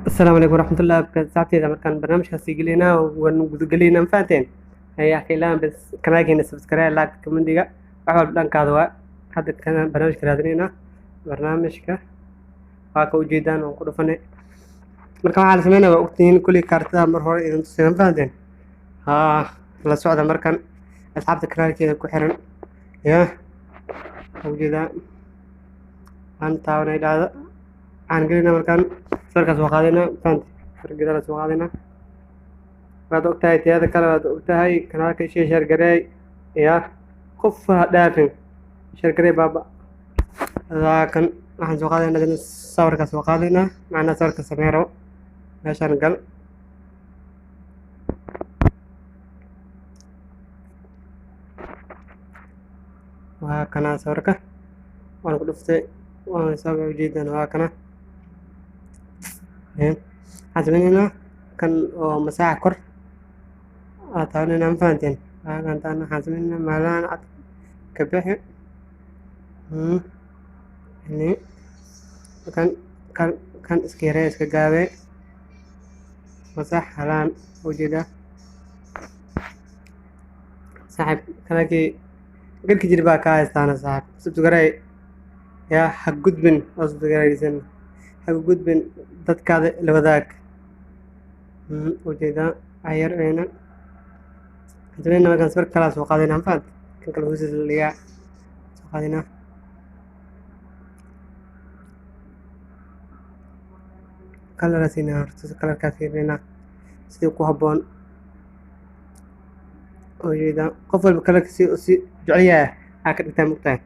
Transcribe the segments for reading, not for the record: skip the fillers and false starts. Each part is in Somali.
Asalaamu calaykum waraxmatullahi wabarakaatu. Saxabteyda, markaan barnaamijkaasi gelaynaa, waan gudagelaynaa, ma fahanteen? Hayaa, ka bes kanaalkeena subscribe, like, commentiga, wax walba dhankaada waa. Hadda kana barnaamijka raadinaynaa. Barnaamijka waa ka ujeedaan, waan ku dhufanay. Marka waxaa la sameynaya waa ogtihiin kulli, kaartada mar hore idin tusay, ma fahanteen? Haa, la socda. Markan asxaabta kanaalkeeda ku xiran ya ujeedaa, waan taabanay dhacda, waxaan gelinaa. Markaan sawirkaas soo qaadaynaa, fahante? Sawir gadaal soo qaadaynaa, waad ogtahay. Tiyada kale waad ogtahay, kanaalka share, share gareey ya, qof ha dhaafin, share gareey baaba. Kan waxaan soo qaadaynaa, sawirkaas soo qaadaynaa, macnaha sawirka samee rabo. Meeshaan gal, waa kana sawirka, waan ku dhuftay, waan soo ujeedaan, waa kana. Waxaan sameyneynaa kan oo masaaxa kor aa taabanayna, ma fahanteen? Kan taan waxaan sameyneynaa meelahan cad ka bixi, kan kan kan iska yaree, iska gaabee, masax halaan ujeedaa. Saaxiib, kanakii garki jir baa kaa haystaana. Saaxiib, subscribe yaa ha gudbin oo subscribe ha gudbin, dadkaada la wadaag. Ujeedaa ayar weyna sameyna. Markaan sawir kalaa soo qaadayna, ma fahant? Kan kale hoostiisa la dhigaa, soo qaadaynaa, kalara siinaa horta, kalarkaa fiirinaa sidii ku habboon. Ujeedaa, qof walba kalarka si si jecel yahay aa ka dhigtaa, mugtahay?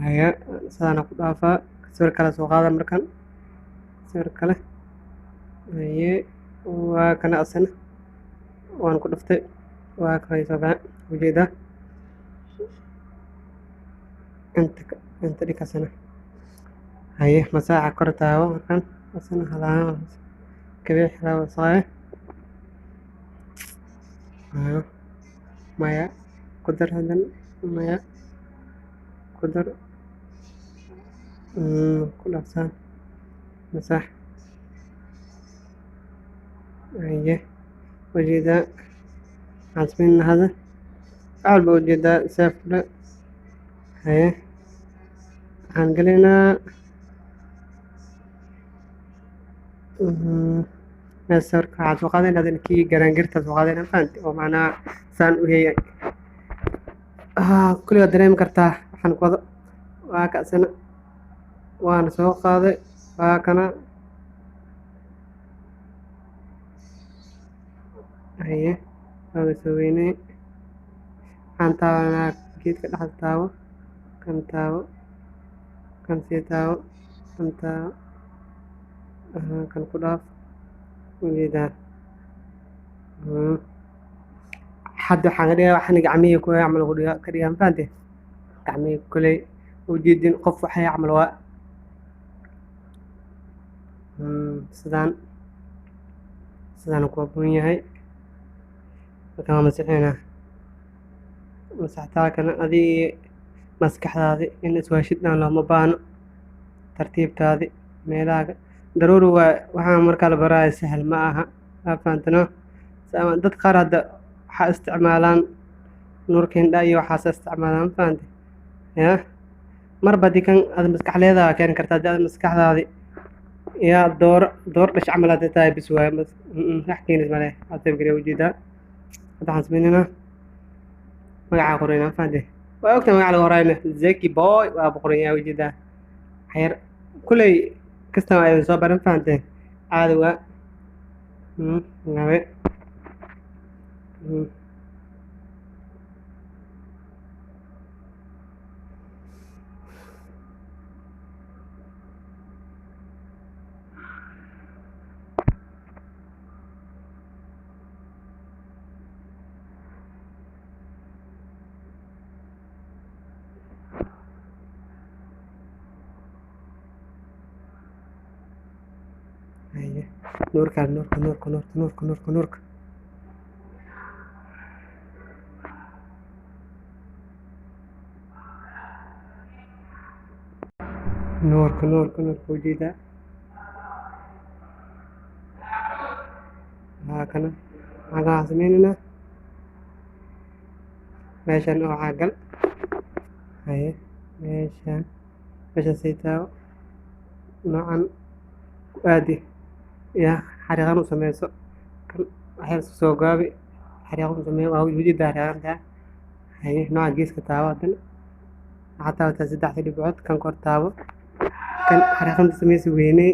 Haya, sidaana ku dhaafaa. Sawir kale soo qaada markan, sawir kale. Haye, waa kana asana, waan ku dhuftay, waa kay soo baxa, ujeedaa. Inta inta dhig asana. Haye, masaaxa kor taabo markan, asana halaan kabix wasaaye. Maya, ku dar hadan, maya, ku dar, ku dhaafsaan, masax. Haye, ujeedaa, waxaan sameynaa hadda wax walba, ujeedaa, seefle. Haye, waxaan gelaynaa meel sawirka waxaan soo qaadaynaa hadana kii garaangirta soo qaadaynaa, fahanti? Oo macnaha saan u heeyay kulli waad dareemi kartaa waxaan ku wado. Waa ka asana, waana soo qaaday, waa kana. Haye, waaba soo weynay. Waxaan taabanaa geedka dhexda, taabo kan, taabo kan, sii taabo kan, taabo kan, ku dhaaf, ujeedaa. Hadda waxaan ka dhigaa waxaan gacmihii ku camal ku dhigaa ka dhigaa, ma fahante? Gacmihii kuley ujeedin, qof waxay camal waa sidaan sidaan ku habboon yahay. Markaan waa masixinaa, masaxtaakana adii maskaxdaadi in iswaashidaan looma baahno, tartiibtaadi meelaha daruuri waa. Waxaan markaa la baraayo sahal ma aha, waa fahantano? Dad qaar hadda waxaa isticmaalaan nuurka indha iyo waxaas isticmaalaan, ma fahante? Ya marba haddii kan aad maskax leedaha keeni kartaa, haddii aad maskaxdaadi yaa door door dhash camal hadday tahay, bis waaye, wax keenis male. Aad save ujeedaa. Hadda waxaan sameynaynaa magacaa qoraynaa, ma fahante? Waa ogtahay magaca laga horayna, Zaki Boy waa boqoran yahay, ujeedaa. Xayar kuley kasta waa idin soo baran, fahanteen? Caadi waa gabe. Haye, nuurka, nuurka, nuurka, nuurka, nuurka, nuurka, nuurka. Nuurka, nuurka, nuurka ujeedaa. Haa, kana maxaan waxaan sameynaynaa meeshan oo caagal. Haye, meeshan, meeshan sii taawo, noocan ku aadi ya, xariiqan u sameyso. Kan waxyar isku soo gaabi, xariiqan u sameeyo. Waa ujeedaa xariiqanta. Haye, nooca geeska taawo. Haddana waxaa taabataa saddexda dhibcood, kan kor taabo, kan xariiqanta sameysa, weyney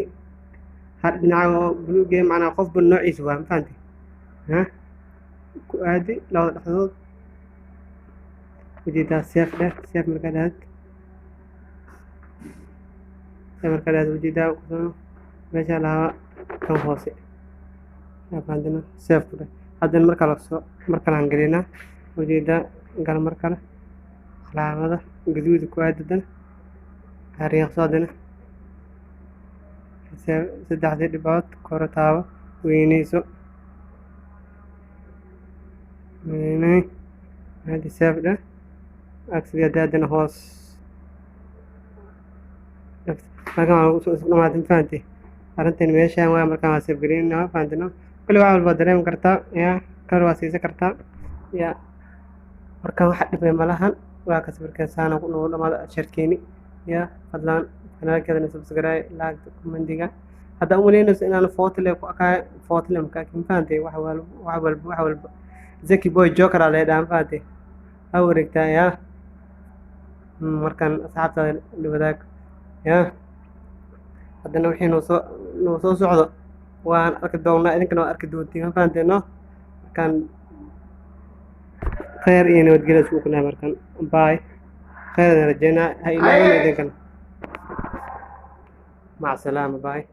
har dhinaca oo buluug eh, macnaha qofba noociisa waa, ma fahanti? Ha ku aadi labada dhexdood, ujeedaa. Save dheh. Save markaa dhahad, save markaa dhahad, ujeedaa meesha lahaa kan hoose. Haddana save ku dheh. Haddana mar kale soo, mar kale aan gelinaa. Ujeedaa, gal mar kale, calaamada gaduuda ku aadi, haddana xariiqso, haddana saddexdii dhibcood kor taabo, weyneyso, weyney, hadi save dheh. Agsidii haddana hoos markaan waa isku dhamaatay, ma fahantay? Arrintan meeshaan waa markaan waa save gareynayna, waa fahantay, no? Kulli wax walba dareemi kartaa ya, kalar waa siisan kartaa ya. Markaan waxa dhibay malahan, waa kas. Markaan saana ku noogu dhamaada casharkeeni ya. Fadlan kanaalkeedana subscribe, like, commentiga. Haddaa umaleynayso inaan footile ku akaay, footile maka, ma fahantay? Wax walba, wax walba, wax walba Zaki Boy Joker aa leedhaha, ma fahantay? Ha wareegtaa ya. Markaan asxaabtaada la wadaag ya. Haddana wixii noo soo socdo waan arki doonaa, idinkana waa arki doontiin, ma fahanteen, no? Markaan khayr iyo nabadgelyo isku ognahay. Markaan bye, khayr idin rajeynaa. Ha ilaawina idinkana. Mac salaama, bye.